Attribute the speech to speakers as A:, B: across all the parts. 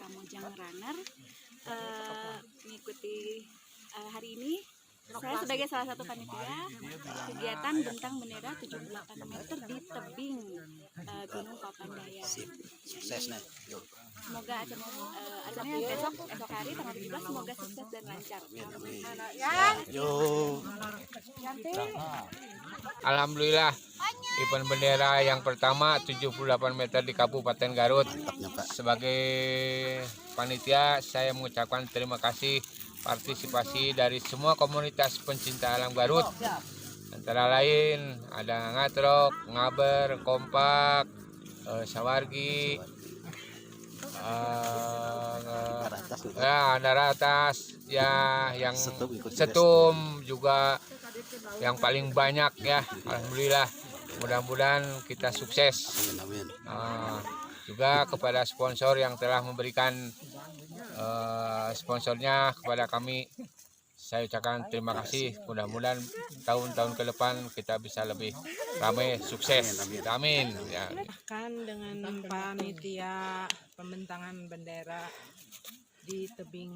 A: Kamojang Runner. Mengikuti hari ini saya sebagai salah satu panitia kegiatan bentang bendera 78 meter di tebing Gunung Papandayan.
B: Sip, sukses nih.
A: Semoga acaranya besok esok hari tanggal 17 semoga sukses dan lancar.
B: Amin, amin. Yo.
C: Alhamdulillah, event bendera yang pertama 78 meter di Kabupaten Garut.
B: Mantapnya, Pak.
C: Sebagai panitia saya mengucapkan terima kasih partisipasi dari semua komunitas pencinta alam Garut. Antara lain ada Ngatrok, Ngaber, Kompak, Sawargi,
B: Atas nih, Pak.
C: ya, Naratas, ya yang
B: Setum ikut juga.
C: Setum juga yang paling banyak ya. Alhamdulillah. Mudah-mudahan kita sukses.
B: Amin, amin.
C: Juga kepada sponsor yang telah memberikan sponsornya kepada kami, saya ucapkan terima kasih. Mudah-mudahan tahun-tahun ke depan kita bisa lebih ramai, sukses. Amin. Ya.
D: Bahkan dengan panitia pembentangan bendera di tebing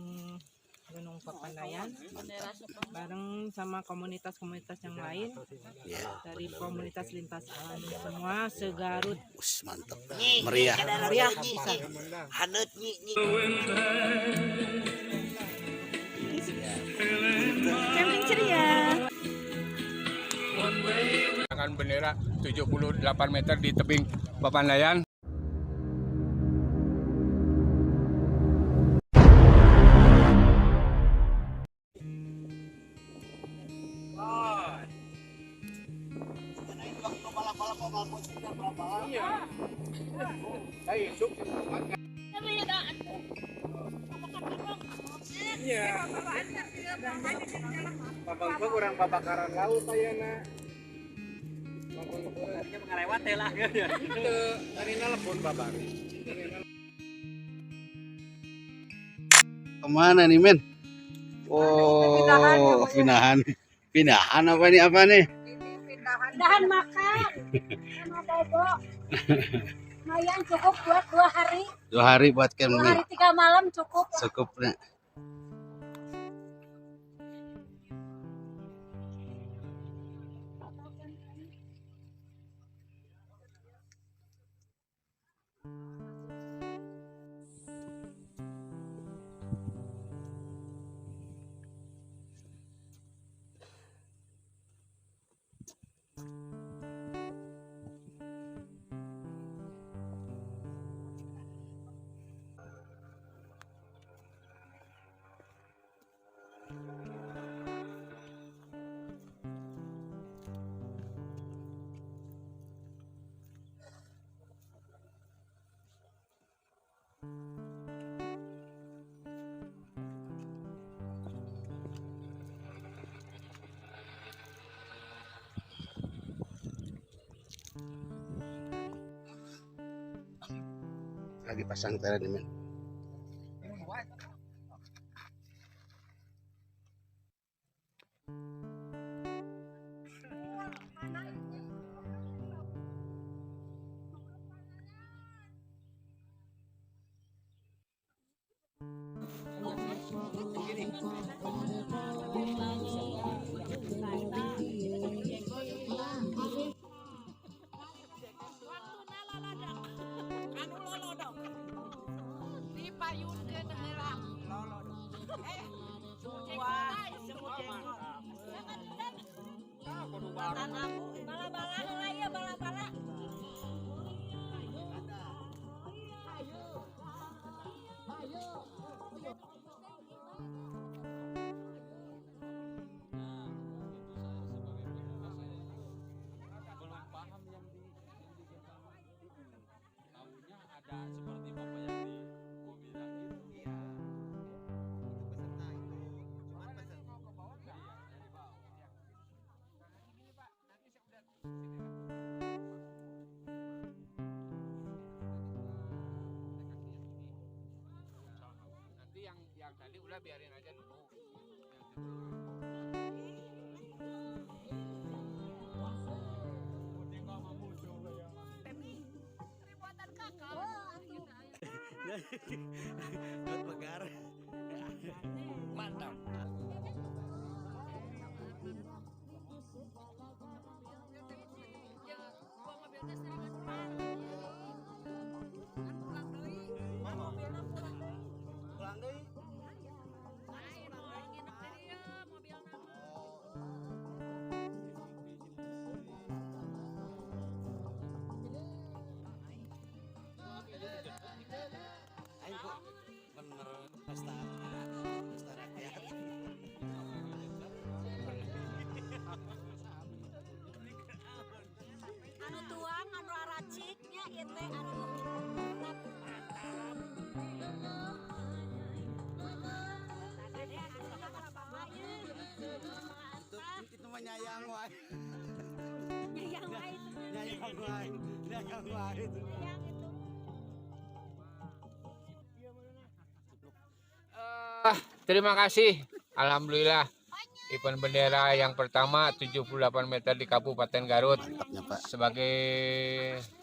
D: Gunung Papandayan bareng sama komunitas-komunitas yang lain
B: Ya.
D: dari komunitas lintas alam semua segarut.
B: Us, mantap. Meriah.
D: Meriah pisan.
A: Camping ceria.
C: Akan bendera 78 meter di tebing Papandayan.
E: Kurang babakaran laut ayeuna. Ngarewat lah. Teu, lebon babari.
B: Kemana nih, men? Oh, pindahan. Pindahan apa nih, apa nih?
F: Pindahan makan sama bobo. Lumayan cukup buat 2 hari.
B: 2 hari buat
F: 2
B: camping.
F: hari 3 malam cukup.
B: Cukup nih. Lagi pasang tenda nih, men.
C: Nanti yang tadi udah biarin aja dulu.
B: Buat pegar.
E: Mantap.
B: Pulang deui. Ayo kok bener pesta pesta rakyat.
F: Anu tuang, anu araciknya ieu teh anu
B: Itu mah nyayang wae.
F: Nyayang wae itu.
B: Nyayang wae. Nyayang wae itu.
F: Nyayang itu.
C: Terima kasih. Alhamdulillah. Event bendera yang pertama 78 meter di Kabupaten Garut.
B: Mantapnya, Pak.
C: Sebagai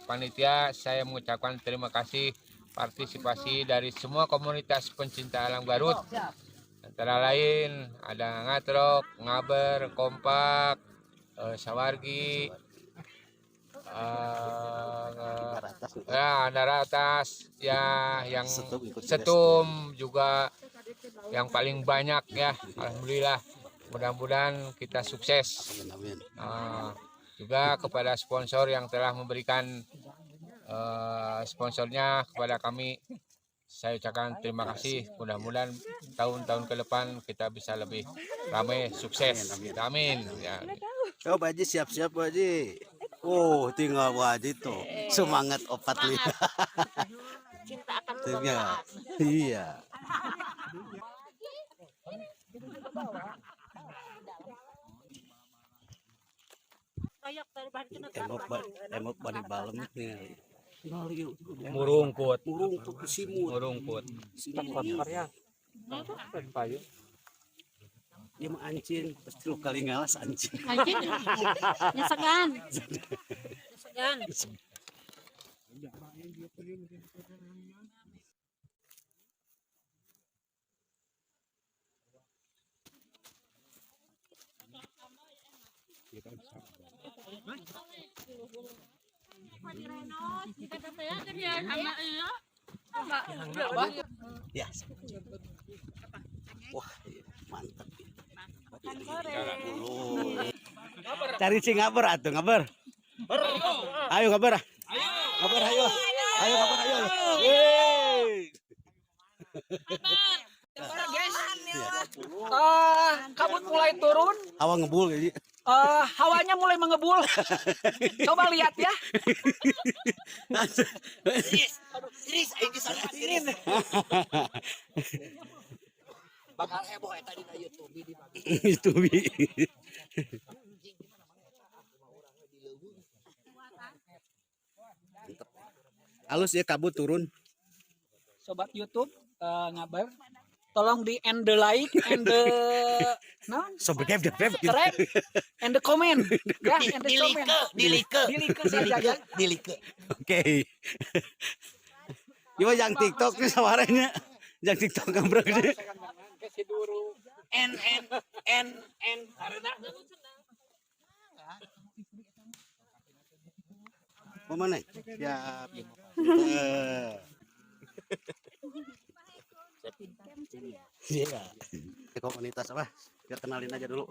C: panitia saya mengucapkan terima kasih partisipasi dari semua komunitas pencinta alam Garut. Antara lain ada Ngatrok, Ngaber, Kompak, Sawargi,
B: Atas.
C: ya, Naratas, ya yang
B: Setum ikut juga.
C: Setum juga yang paling banyak ya. Alhamdulillah. Mudah-mudahan kita sukses.
B: Amin amin.
C: Juga kepada sponsor yang telah memberikan sponsornya kepada kami, saya ucapkan terima kasih. Mudah-mudahan tahun-tahun ke depan kita bisa lebih ramai, sukses. Amin. Ya.
B: Oh, Pak Haji siap-siap Pak Haji. Oh, tinggal Pak Haji tuh. Semangat opat lima.
F: Cinta akan
B: Tinggal. Iya. Tembok bari balem nih.
C: Murungkut,
B: Murungkut simut.
C: murungkut.
B: Simut. Dia mah ancin, pasti lu kali ngalas ancin.
F: Anjing. Nyesegan. Nyesegan.
B: Ya. Wah, iya, mantap. Cari si ngaber atuh ngaber. Ayo ngaber. Ngaber ayo. Ayo ngaber ayo. Yeay.
G: Kabut mulai turun,
B: Hawa ngebul jadi.
G: hawanya mulai mengebul. Coba lihat ya.
E: Bakal heboh eta dina YouTube di
B: Itu bi. Halus ya kabut turun.
G: Sobat YouTube ngabar, tolong di and the like and the non
B: Subscribe
G: subscribe and the comment ya, and the comment.
E: Di like,
G: Di like saja ya.
E: di like.
B: Oke. Gimana yang TikTok nih sawaranya? Yang TikTok ngambrek sih.
E: N N N N karena
B: Mau mana? Siap. Iya. Komunitas apa? Kita kenalin aja dulu.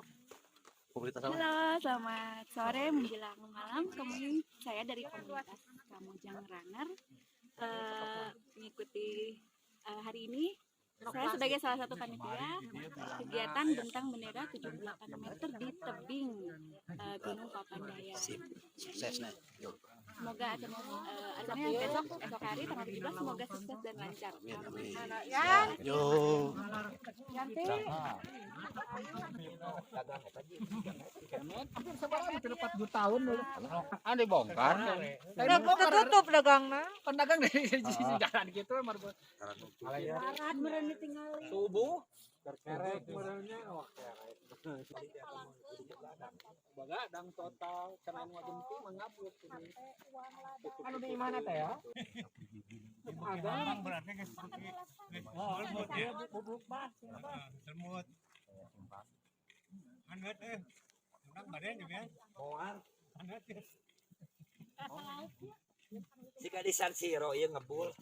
B: Komunitas apa?
A: Halo, selamat sore menjelang malam. Kami saya dari komunitas Kamojang Runner mengikuti hari ini saya sebagai salah satu panitia kegiatan bentang bendera 78 meter di tebing Gunung Papandayan.
B: Sip. Sukses nih. Yuk.
A: Semoga acaranya esok hari tanggal 17 semoga sukses dan lancar.
B: Amin amin. Yo.
G: Hampir sebarang hampir 40 tahun dulu.
C: Ada bongkar.
D: Ketutup dagangna.
G: Pedagang dari jalan gitu marbot.
F: Barat meureun ditinggali.
G: Subuh. Kerek meureunnya, wah kerek. Bagadang total cenah nu jempi mangaput. Anu di mana teh ya? Agang
H: berarti geus geus ya.
G: Bubuk bah.
H: Semut. Haneut eh. Urang bade juga.
E: Moal.
H: Haneut.
E: Jika di San Siro ieu ngebul.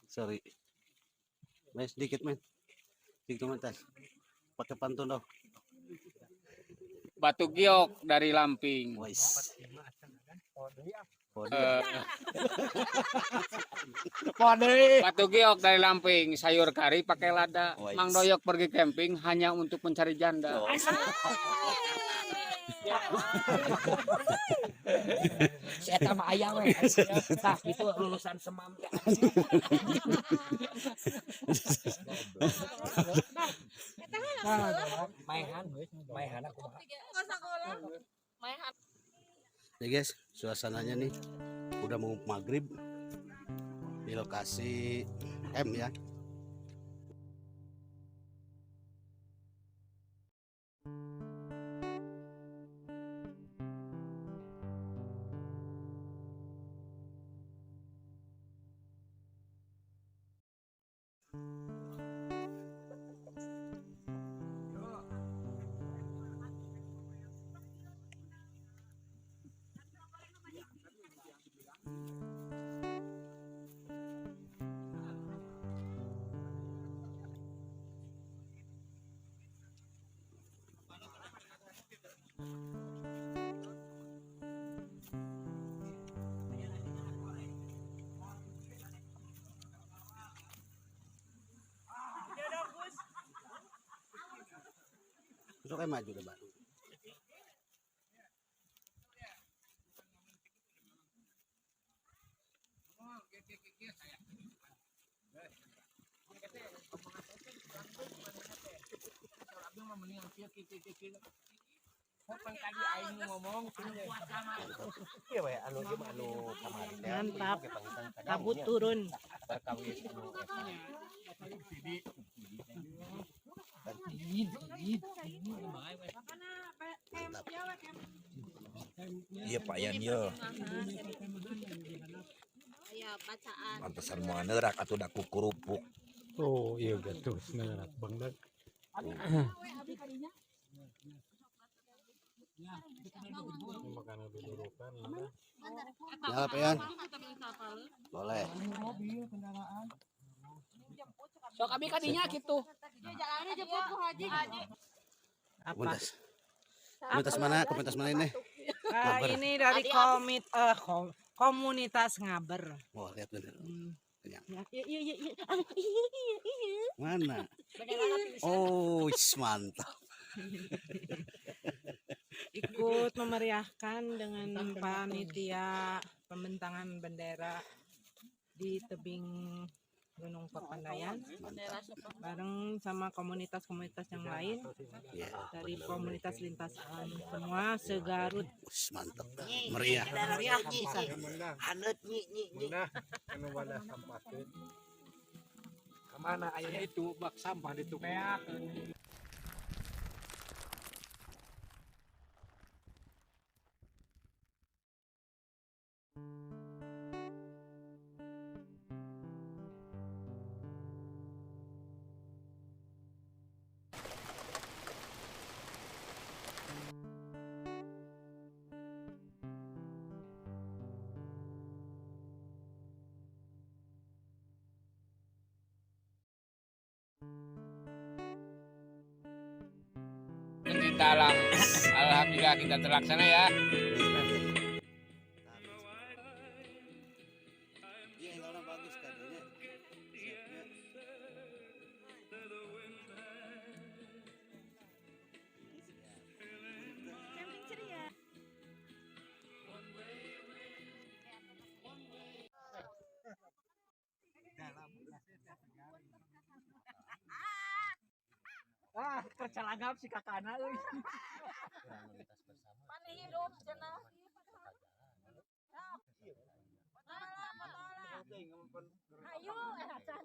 B: Sorry. Men, sedikit men. Sedikit komentar. Pakai pantun dong.
C: Batu giok dari Lamping.
B: Wais.
C: Batu giok dari Lamping, sayur kari pakai lada.
B: Wais.
C: Mang Doyok pergi camping hanya untuk mencari janda.
B: Oh.
E: Si eta mah aya we. Tah itu lulusan Semam teh. Maehan, maehan aku mah.
B: Ya guys, suasananya nih udah mau maghrib di lokasi M ya. Besok kayak maju deh baru.
D: Mantap. Kabut turun.
E: Iya Pak Yan yo. Pantesan moal neurak atuh da ku kerupuk.
H: Oh iya gitu neurak banget. Makanan dudurukan.
B: Ya, Pak Yan. Boleh.
G: Sok abi kadinya kitu.
D: Apa?
B: Komunitas. Komunitas mana? Komunitas mana ini?
D: Ah, ini dari komunitas Ngaber.
B: Wah, lihat bener.
D: Ya, iya iya iya. Ah, iya iya iya.
B: Mana? Oh, mantap.
D: Ikut memeriahkan dengan panitia pembentangan bendera di tebing Gunung Papandayan bareng sama komunitas-komunitas yang lain
B: Ya,
D: dari komunitas lintas alam semua segarut.
B: Mantap. Meriah.
D: Meriah pisan.
E: Haneut nyi nyi nyi.
H: Anu wadah sampah teh.
G: Kemana ayeuna
H: Itu bak sampah di tukang.
C: Pencinta alam. Alhamdulillah kita terlaksana ya.
B: Iya, orang bagus kadonya.
A: Camping ceria.
G: Ah, kercalagap si kakana euy.
F: Mana hidup cenah. Ayo, acan.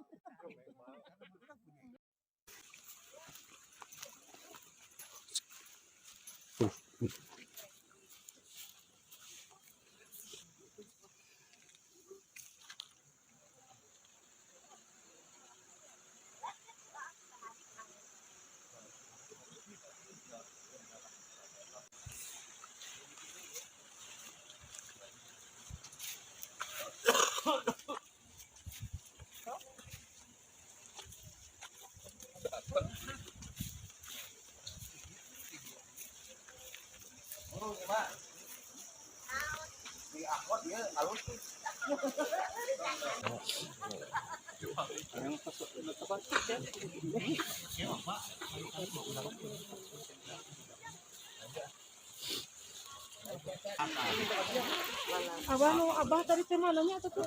D: Abah nu abah tadi teh mananya atuh tuh?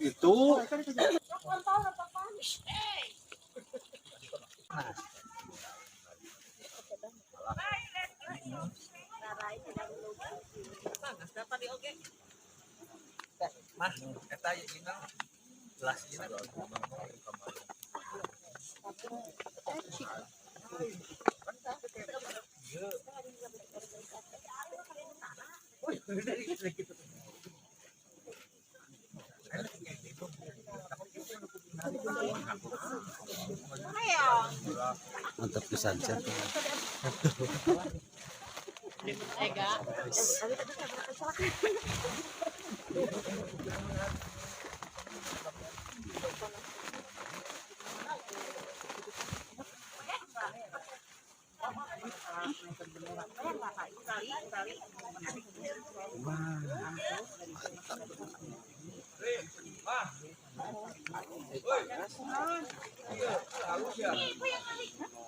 B: Itu mantap pisan sunset.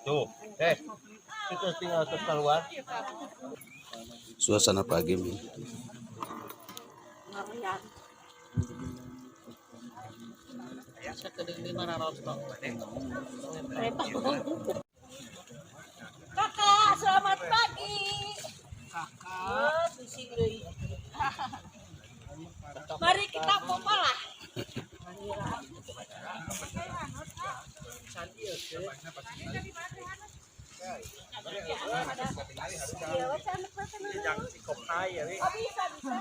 C: Tuh, itu tinggal keluar.
B: Suasana pagi nih.
F: Kakak, selamat pagi. Kakak. Mari kita popalah. Oh, bisa, bisa.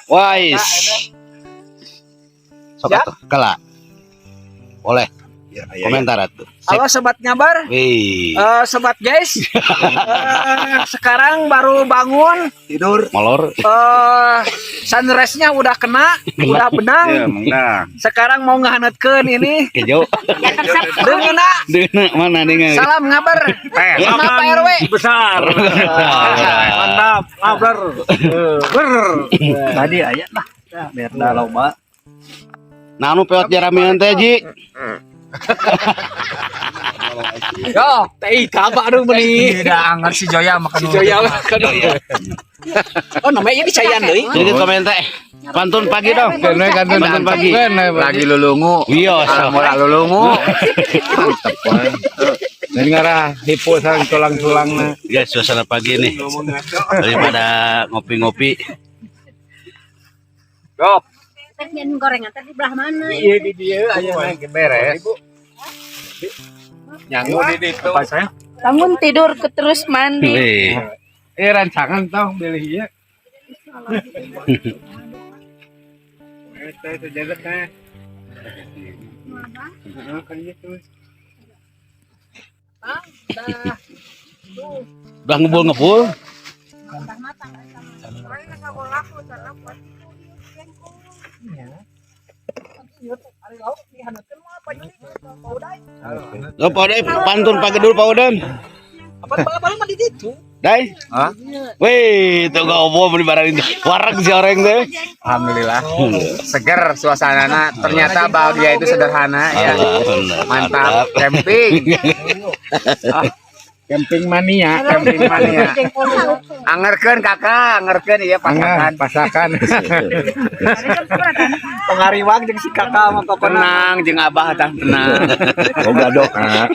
B: Wais. Sok atuh, kela. Boleh. Komentar atuh. Sip.
G: Halo sobat ngabar,
B: Wih,
G: sobat guys. Sekarang baru bangun,
B: tidur molor.
G: Sunrise-nya udah kena, udah benang.
B: menang.
G: Sekarang mau ngehanetkeun ini.
B: Kejo.
G: Deungeuna,
B: Deuna mana dengan?
G: salam ngabar. Sama Pak RW.
H: Besar. Mantap, ngabar. Ber.
G: Tadi aya lah. Biar loba.
B: Nah, anu peot jaramean teh, Ji.
G: Yo, teh kabar dong beli.
E: Tidak anggar si Joya makan.
G: Si Joya makan. Oh, namanya ini cayan deui.
B: Sedikit komen teh. Pantun pagi dong. Pantun pagi.
C: Lagi lulungu.
B: Iya, sok.
C: Murah lulungu. Mantep woy. Dan ngarah hipo sareng tulang-tulangna.
B: Guys, suasana pagi nih. Daripada ngopi-ngopi.
F: Teknik gorengan tadi belah mana?
H: Iya di dia aya
C: Beres. Nyangu di ditu.
H: Apa saya?
A: Bangun tidur ke terus mandi.
B: Wih.
H: Rancangan tau beli ieu. Teh sejadah teh. Heeh, kan gitu.
B: Udah ngebul-ngebul. Oh, Pak Udai, pantun pagi dulu Pak Udai.
G: Apa bala-bala mah di ditu.
B: Dai?
C: Hah?
B: Wih, itu gak obo beli barang itu. Wareg si orang teh.
C: Alhamdulillah. Seger suasanana. Ternyata bahagia itu sederhana ya.
B: Alhamdulillah.
C: Mantap camping.
H: Camping mania, camping mania.
E: Angerkeun kakak, angerkeun ieu
H: Pasakan,
E: pasakan.
H: pasakan.
G: Pengariwang jeung si kakak mah pokona.
E: Tenang jeung abah tah tenang.
I: Boga doa.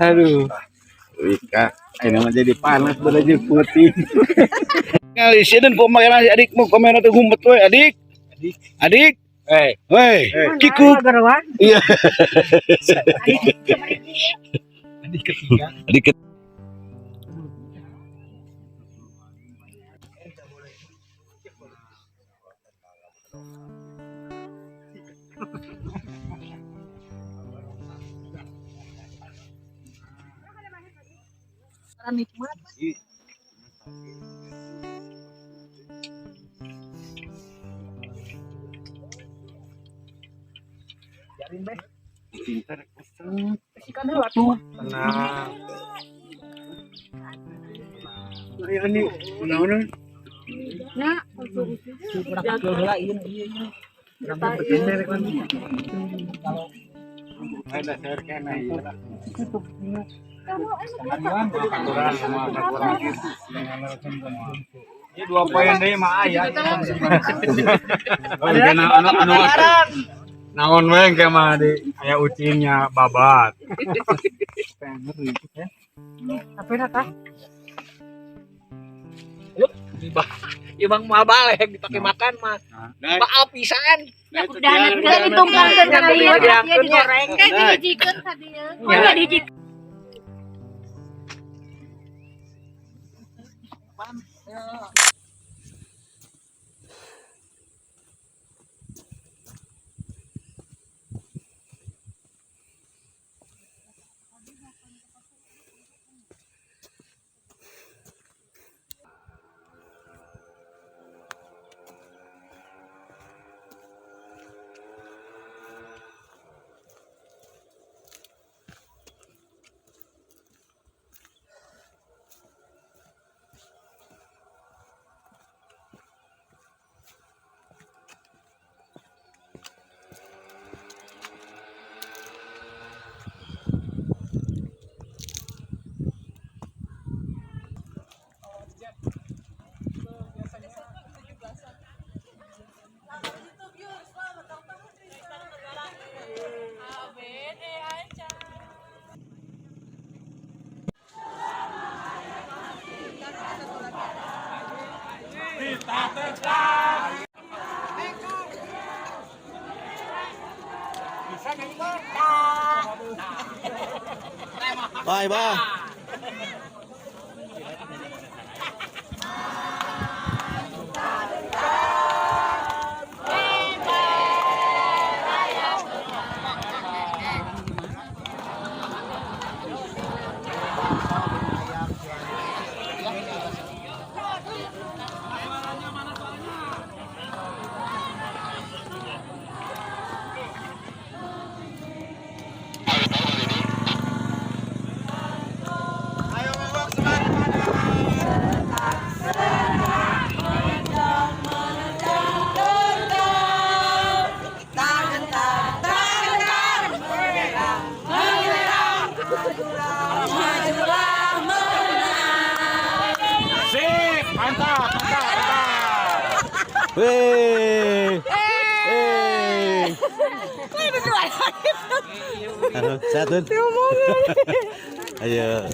H: Aduh. Wika, ini mah jadi panas baju putih.
I: Ngali sieun kumaha si adikmu kamera teh ngumpet we adik. Adik.
G: Eh,
I: Woi, kikuk. Iya.
G: Adik ketiga.
I: Adik
H: Tenang. Ayo ini, naon? Ada share kena ieu.
G: Ini dua poin deui mah aya.
H: Oh, anu anu anu naon we engke mah di aya ucinnya babat.
G: Ibang moal balek dipake makan mah. Maaf pisan.
F: Udah nanti ditumpangkeun kana ieu digoreng. Kayak dihijikeun ka dieu. Oh, ya dihijikeun.
B: Bye bye.
C: Sip, mantap, mantap, mantap.
B: Weh. Weh. Halo, sehat, Dun? Ayo.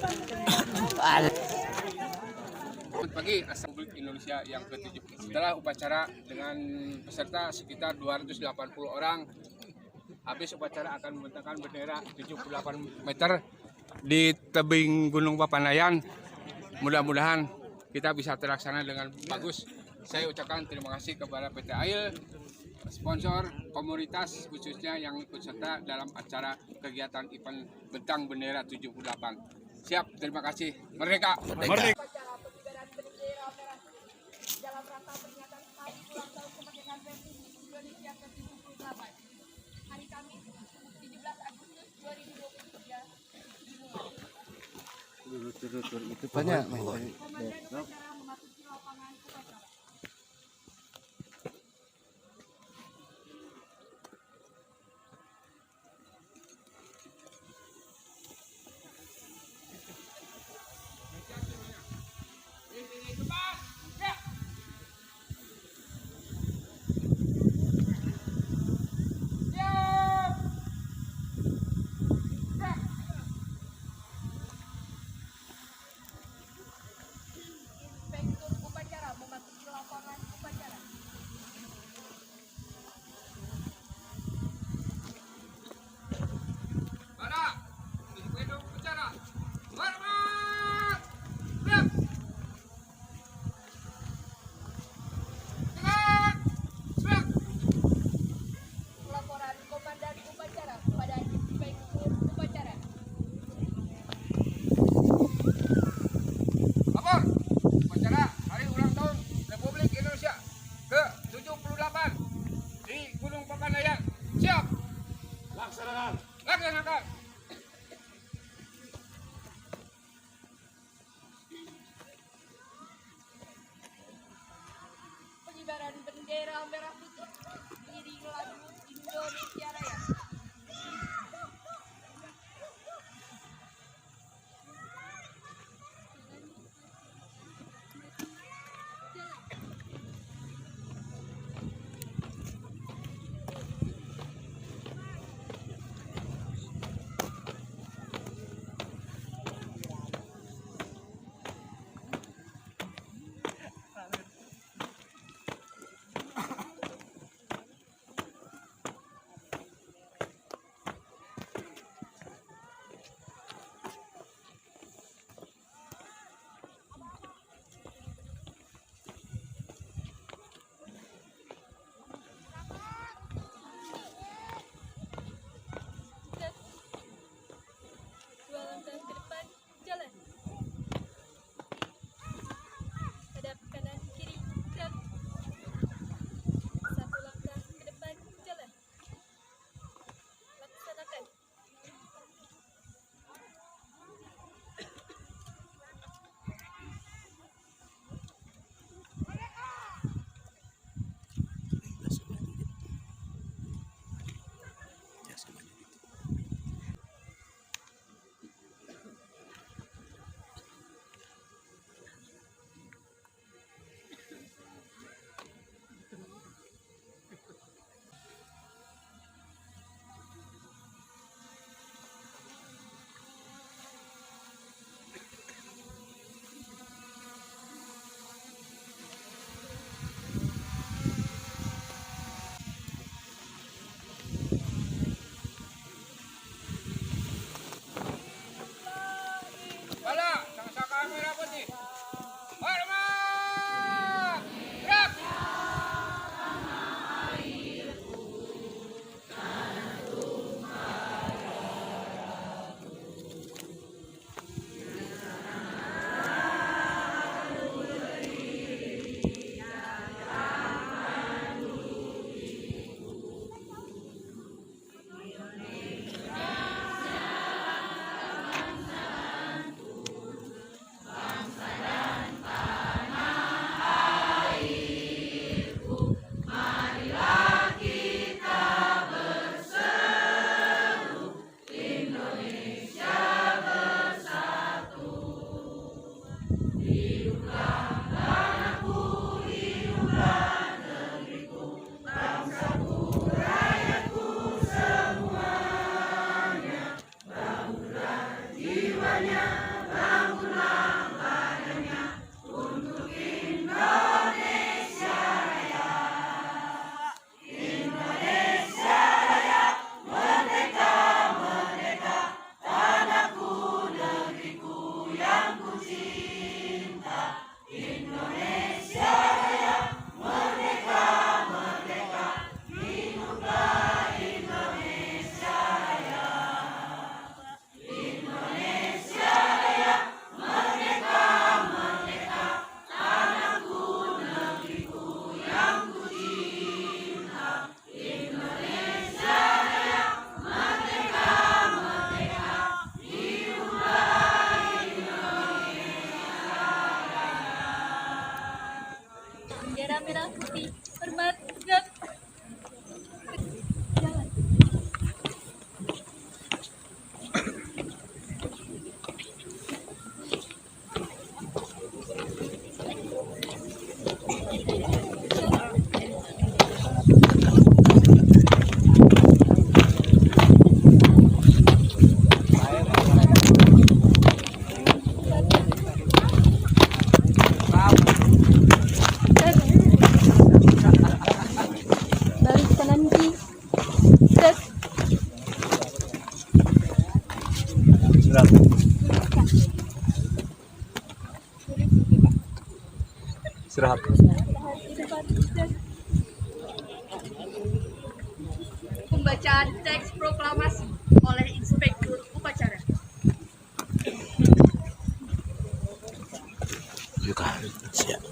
C: Selamat pagi, Republik Indonesia yang ke-7. Setelah upacara dengan peserta sekitar 280 orang, habis upacara akan membentangkan bendera 78 meter di tebing Gunung Papandayan. Mudah-mudahan kita bisa terlaksana dengan bagus. Saya ucapkan terima kasih kepada PT AIL, sponsor, komunitas khususnya yang ikut serta dalam acara kegiatan event Bentang Bendera 78. Siap, terima kasih. Merdeka!
B: Merdeka.
A: Upacara pengibaran bendera merah putih dalam rangka peringatan Hari Ulang Tahun Kemerdekaan Republik Indonesia ke-78. Hari Kamis, 17 Agustus 2023 dimulai.
B: Itu banyak.
A: Komandan upacara memasuki lapangan upacara. Bendera merah putih diiringi lagu Indonesia Raya. Dua langkah ke depan, jalan. Hadap kanan kiri, gerak. Satu langkah ke depan, jalan. Laksanakan.
B: Biasa maju gitu.
C: Bala, sama-sama merah putih. Hormat! Gerak!
A: Bendera merah putih, hormat, gerak. Jalan. Balik kanan kiri, gerak.
H: Istirahat.
A: Depan, gerak. Pembacaan teks proklamasi oleh Inspektur Upacara.
B: Juga siap.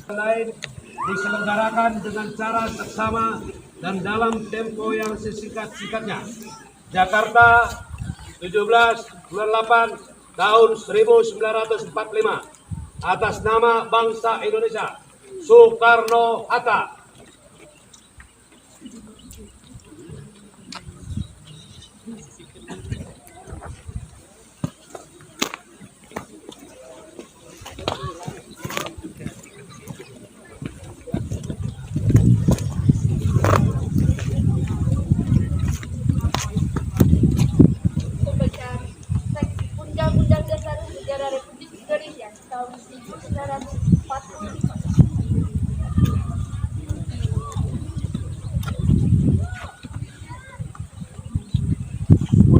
J: Lain diselenggarakan dengan cara seksama dan dalam tempo yang sesingkat-singkatnya. Jakarta, 17 bulan 8 tahun 1945. Atas nama bangsa Indonesia, Soekarno-Hatta.
A: Pembacaan teks Undang-Undang Dasar Negara Republik Indonesia tahun 1945.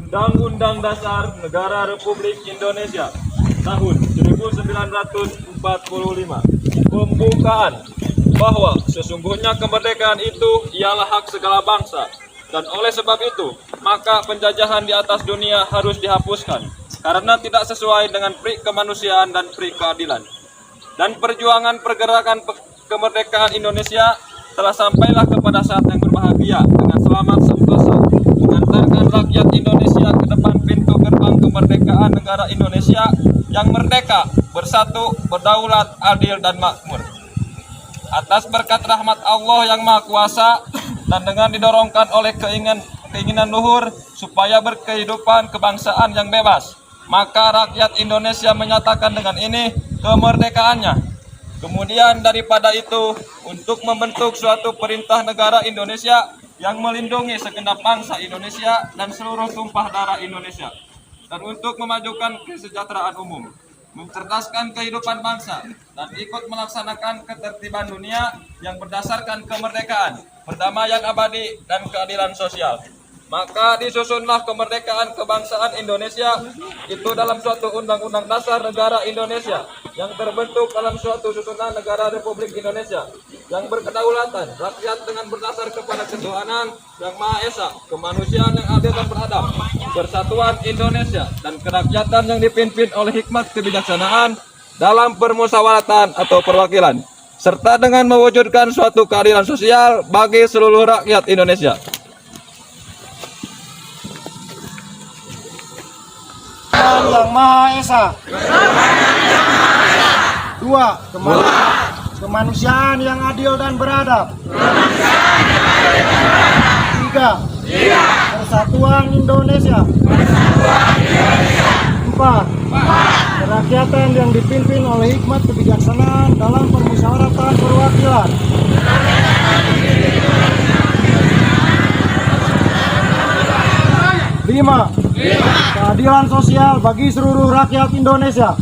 H: Undang-Undang Dasar Negara Republik Indonesia tahun 1945. Pembukaan bahwa sesungguhnya kemerdekaan itu ialah hak segala bangsa, dan oleh sebab itu maka penjajahan di atas dunia harus dihapuskan karena tidak sesuai dengan pri kemanusiaan dan pri keadilan. Dan perjuangan pergerakan kemerdekaan Indonesia telah sampailah kepada saat yang berbahagia dengan selamat sentosa mengantarkan rakyat Indonesia ke depan pintu gerbang kemerdekaan negara Indonesia yang merdeka, bersatu, berdaulat, adil, dan makmur. Atas berkat rahmat Allah yang Maha Kuasa dan dengan didorongkan oleh keinginan luhur supaya berkehidupan kebangsaan yang bebas, maka rakyat Indonesia menyatakan dengan ini kemerdekaannya. Kemudian daripada itu, untuk membentuk suatu perintah negara Indonesia yang melindungi segenap bangsa Indonesia dan seluruh tumpah darah Indonesia, dan untuk memajukan kesejahteraan umum, mencerdaskan kehidupan bangsa, dan ikut melaksanakan ketertiban dunia yang berdasarkan kemerdekaan, perdamaian abadi, dan keadilan sosial. Maka disusunlah kemerdekaan kebangsaan Indonesia itu dalam suatu Undang-Undang Dasar Negara Indonesia yang terbentuk dalam suatu susunan Negara Republik Indonesia yang berkedaulatan rakyat dengan berdasar kepada ketuhanan yang Maha Esa, kemanusiaan yang adil dan beradab, persatuan Indonesia, dan kerakyatan yang dipimpin oleh hikmat kebijaksanaan dalam permusyawaratan atau perwakilan, serta dengan mewujudkan suatu keadilan sosial bagi seluruh rakyat Indonesia.
G: Yang Maha Esa. Dua, kemanusiaan yang adil dan beradab. Tiga, persatuan Indonesia. Empat, kerakyatan yang dipimpin oleh hikmat kebijaksanaan dalam permusyawaratan perwakilan. Lima, keadilan sosial bagi seluruh rakyat Indonesia.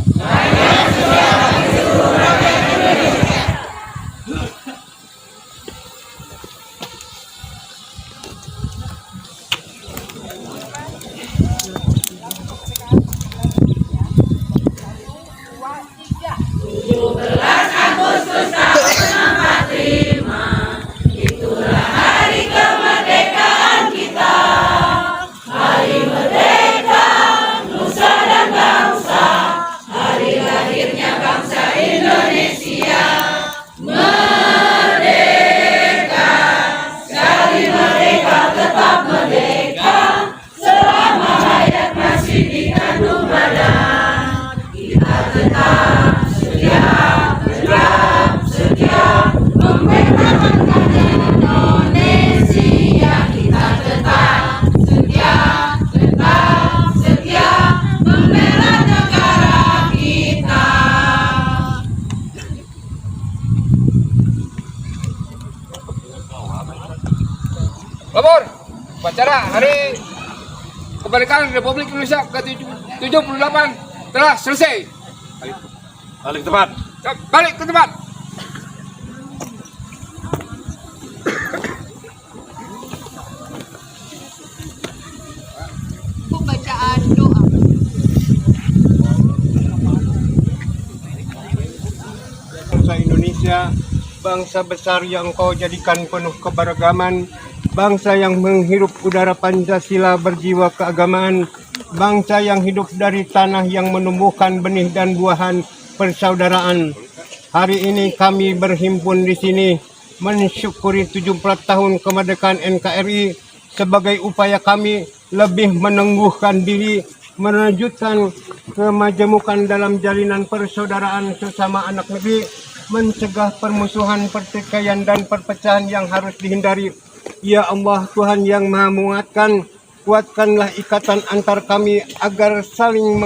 C: Lapor, upacara Hari Kemerdekaan Republik Indonesia ke-78 telah selesai.
J: Balik ke tempat.
C: Balik ke tempat.
A: Pembacaan doa.
K: Bangsa Indonesia, bangsa besar yang kau jadikan penuh keberagaman, bangsa yang menghirup udara Pancasila berjiwa keagamaan, bangsa yang hidup dari tanah yang menumbuhkan benih dan buahan persaudaraan. Hari ini kami berhimpun di sini mensyukuri 74 tahun kemerdekaan NKRI sebagai upaya kami lebih menangguhkan diri melanjutkan kemajemukan dalam jalinan persaudaraan sesama anak negeri, mencegah permusuhan, pertikaian dan perpecahan yang harus dihindari. Ya Allah, Tuhan yang Maha Menguatkan, kuatkanlah ikatan antar kami agar saling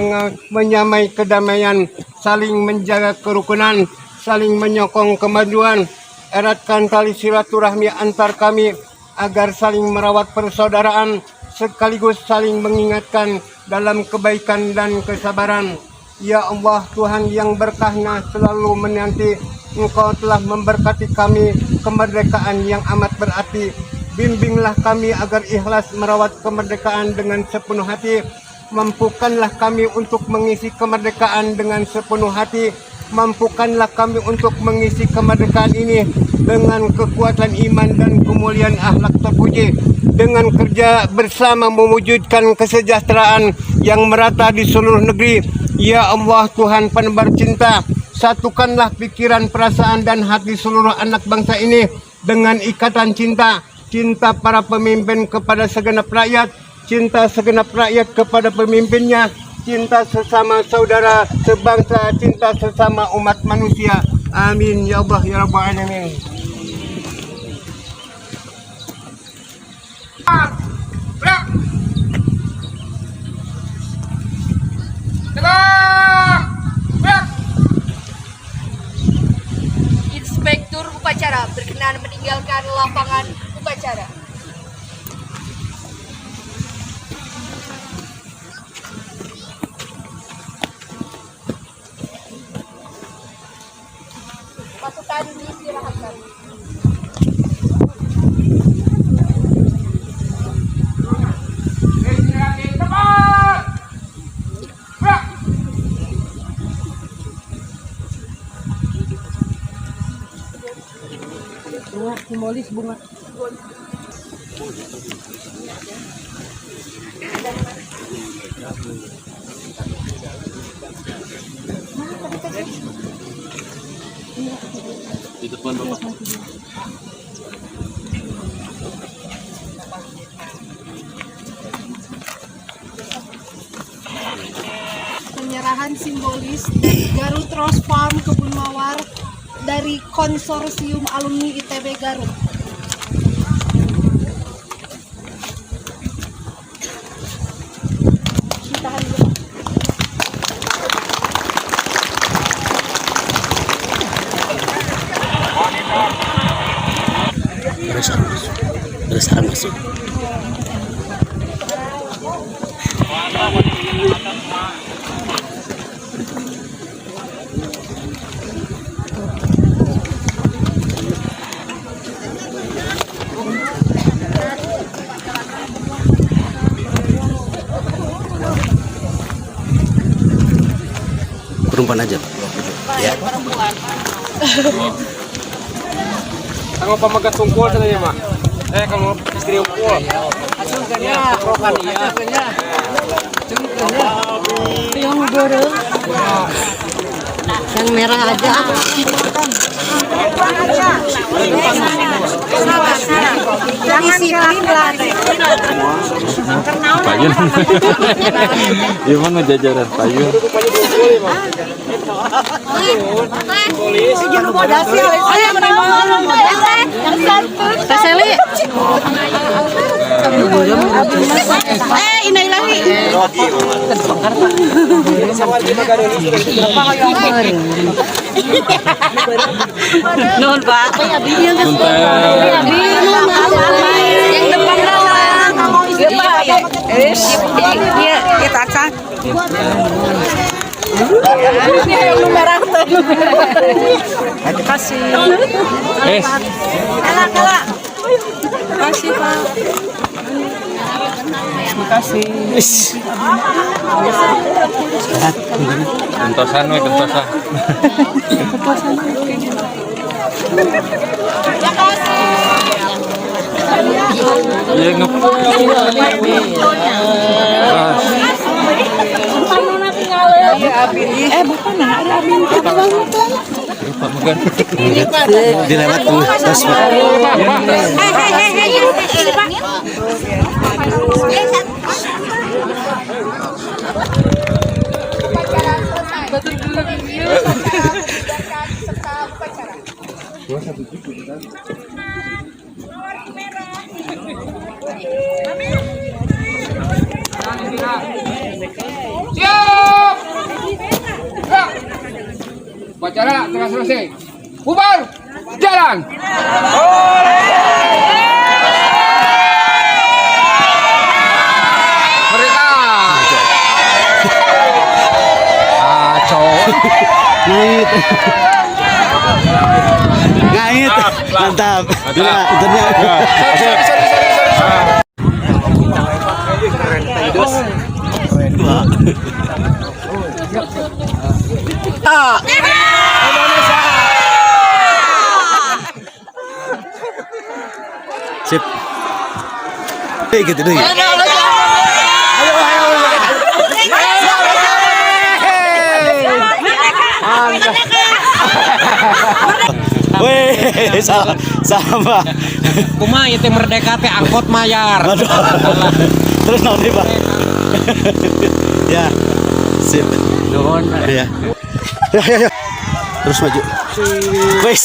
K: menyamai kedamaian, saling menjaga kerukunan, saling menyokong kemajuan. Eratkan tali silaturahmi antar kami agar saling merawat persaudaraan sekaligus saling mengingatkan dalam kebaikan dan kesabaran. Ya Allah, Tuhan yang berkahnya selalu menanti, Engkau telah memberkati kami kemerdekaan yang amat berarti. Bimbinglah kami agar ikhlas merawat kemerdekaan dengan sepenuh hati. Mampukanlah kami untuk mengisi kemerdekaan dengan sepenuh hati. Mampukanlah kami untuk mengisi kemerdekaan ini dengan kekuatan iman dan kemuliaan akhlak terpuji. Dengan kerja bersama mewujudkan kesejahteraan yang merata di seluruh negeri. Ya Allah, Tuhan penebar cinta, satukanlah pikiran, perasaan dan hati seluruh anak bangsa ini dengan ikatan cinta. Cinta para pemimpin kepada segenap rakyat, cinta segenap rakyat kepada pemimpinnya, cinta sesama saudara sebangsa, cinta sesama umat manusia. Amin ya Allah ya Rabbal alamin.
A: Inspektur upacara berkenan meninggalkan lapangan upacara. Pasukan diistirahatkan.
D: Bunga simbolis bunga.
H: Di depan Bapak.
F: Penyerahan simbolis dari Garut Rose Farm Kebun Mawar dari Konsorsium Alumni ITB Garut. Ditahan dulu.
B: Terus arah masuk. Terus arah masuk. Perempuan aja, Pak. Ya.
C: Kalau pamagat tungkul katanya mah. Kalau istri unggul.
D: Ya, yang goreng. Yang merah aja.
H: Payun. Gimana jajaran payun?
F: Seli. Innalillahi.
D: Nuhun, Pak.
F: Yang depan doang.
D: Iya, kita acak. Ini yang merah tuh. Kasih.
F: Kalah, kalah.
D: Kasih, Pak. Makasih.
H: Gentosan we, gentosan. Iya ngepul.
D: Bapak nah ada amin
H: Pak Megan.
B: Dilewat tuh, terus Pak.
F: Hei, hei, hei, ini Pak.
C: Siap. Gerak. Upacara telah selesai. Bubar. Jalan. Merdeka. Kacau.
B: Ngait. Ngait. Mantap. Nah, ternyata.
C: Sorry, sorry, sorry, sorry, sorry.
B: Sip. Gitu deh. Weh, salah, sama.
E: Kumaha ieu teh merdeka teh angkot mayar.
B: Aduh. Terus naon deui, Pak? Ya. Sip.
E: Nuhun.
B: Ya. Ya, ya, ya. Terus maju. Wes,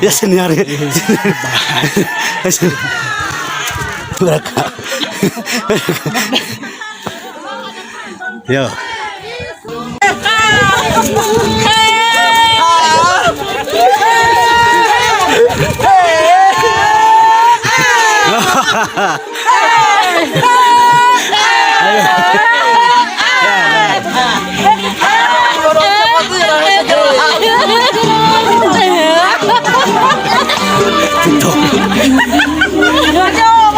B: ya senior. Beraka. Yo.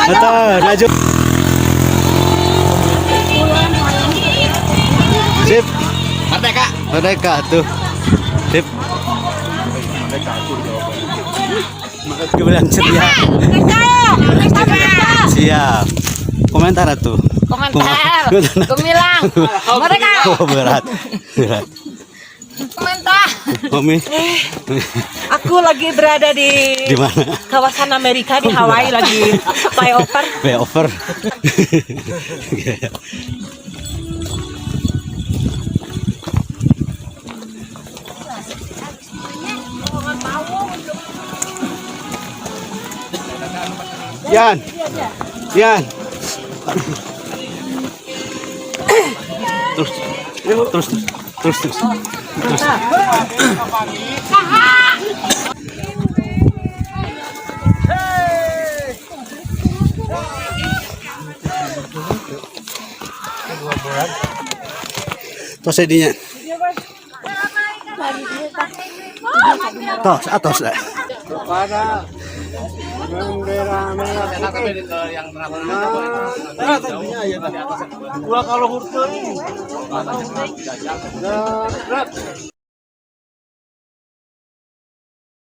B: Betul, maju. Sip. Merdeka. Merdeka tuh. Sip. Kemudian ceria. Siap. Komentar tuh.
A: Komentar. Gemilang. Mereka.
B: Oh, berat. Berat.
A: Komentar.
B: Mami,
D: Aku lagi berada di
B: di mana?
D: kawasan Amerika di Hawaii lagi flyover.
B: Flyover. Yan. Yan. Terus terus terus terus terus. Terus. Tos dinya. Tos, atos lah.
K: Kepada bendera merah putih. Nah, kalau hurteu. Gerak.